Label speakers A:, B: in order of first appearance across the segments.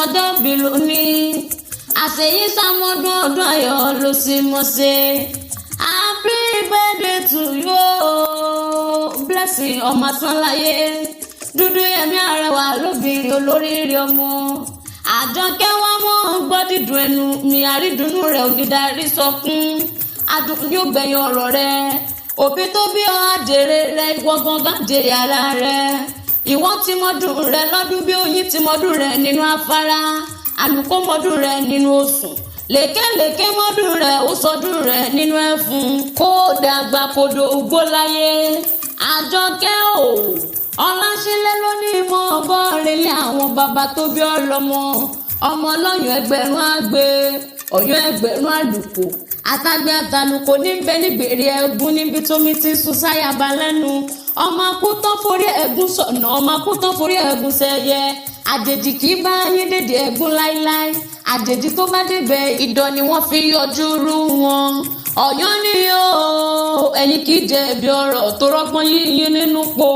A: Sọjọ́ bí lónìí, àṣeyí sàmọ́dún, ọdún ayọ̀ ló sì mọ̀ ṣe. Happy birthday to you, Blessing ọmọ Sanláyé dúdú yẹmí, arẹwà lóbìnrin, olóríire ọmọ. Àjọkẹ́ wọn mọ́ gbọ́ dídùn ẹnu mi, àrídùnnú rẹ̀ onídàárí sọkún, adùn yóò gbẹ̀yìn ọ̀rọ̀ rẹ̀. Òbí tó bí ọ àjèrè rẹ, ìwọ gangan jèrè ara rẹ. Ìwọ tí mọ́dún rẹ lọ́dún bí oyin tí mọ́dún rẹ nínú afárá, àlùkò mọ́dún rẹ nínú osùn, lèkèlèkè mọ́dún rẹ, ó sọdún rẹ nínú ẹ̀fun. Kó dàgbà kodò ògbó láyé. Àjọkẹ́ o, ọlásílẹ̀ ló ní mọ́ bọ́ọ̀rẹ́lẹ̀ àwọn bàbá tó bí ọlọ́mọ, ọmọ ọlọ́yàn ẹgbẹ̀rún àgbẹ̀, ọ̀yọ́ ẹgbẹ̀rún àlùkò, àtàgbẹ̀ àtàlùkò níbẹ̀ nígbèrè ẹ̀gún níbi tómi ti sùn sáyàbá lẹ́nu. Ọmọ akútọ́ forí ẹ̀gún sọ̀nà, ọmọ akútọ́ forí ẹ̀gún sẹ́yẹ. Àjèjì kì í bá yín dèdè ẹ̀gún láíláí. Àjèjì tó bá débẹ̀, ìdọ̀ ni wọ́n fi yọjú rú wọn. Ọ̀yọ́ ni o, ẹ̀yin kì í jẹ̀bi ọ̀rọ̀ tó rọ́gbọ́n yíyín nínú po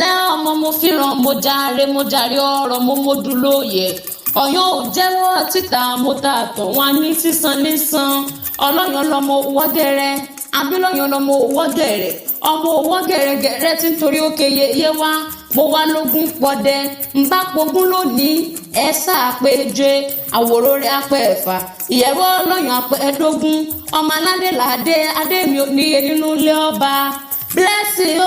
A: lẹ́. Ọmọ mo fìràn, mo jàre, mo jàre ọ̀rọ̀, mo mojú lóye. Ọ̀yọ́ ò jẹ́wọ́ títà, mo ta àtọ̀ wọn ní sísan nísan. Ọlọ́yàn lọmọ owó gẹ̀rẹ́, abilọ́yàn lọmọ owó gẹ̀rẹ́, ọmọ owó gẹ̀rẹ́gẹ̀rẹ́ tí ń torí òkè yeye wá. Mo wá lógún pọdẹ ń bá pogún lónìí, ẹ sáà péje àwòrò rẹ apẹ ẹfà, ìyẹ̀rọ ọlọ́yàn apẹ ẹ̀ẹ́dógún. Ọmọ aládé làdé, adé mi ò níye nínú ilé ọba. Blessing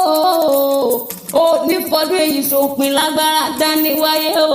A: ooo, ò ní fọdún èyí sópin lágbára dání wáyé o.